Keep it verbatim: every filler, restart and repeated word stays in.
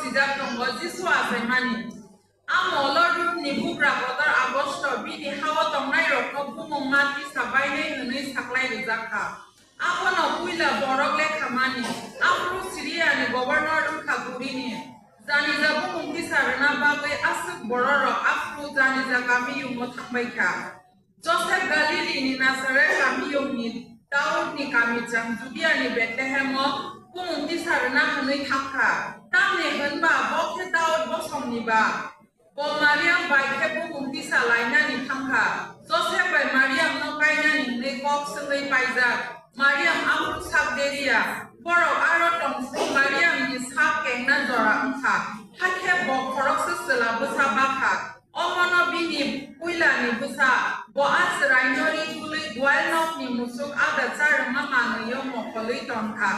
Rijak tongo Jisu achaimani. A molo Rumni bugra kotor Agosto bini ha-o tongnairokno bumung ma tisa bainai hwnwi saklai rwjak kha. Abono puila borok lekha mani, aphuru Siriani governor wng kha Kurini. Janija bumung tisa rwna bagwi aswk bororok aphuru Janija kamiyungo thangbai kha. Josep Galilini Nasaret kamiyungni Daudni kamichang Judiani Betlehemo bumung tisa rwna hwnwi thang kha. Tamni hwn ba bo khe Daud bosongni ba. Bo Mariam bai khe bumung tisa lainani thang kha. Josep bai Mariamno kainani hwnwi kok swngwi paijak. Mariam aphuru sak deri ya. Borok aro tong phuru Mariamni sak kengna jora wng kha. Hakhe bo khoroksa chwla bwsa ba kha. Omono bini puilani bwsa, bo a chwraino ri gului guailnokni musuk ada cha rwma manwi-o mokholwi ton kha.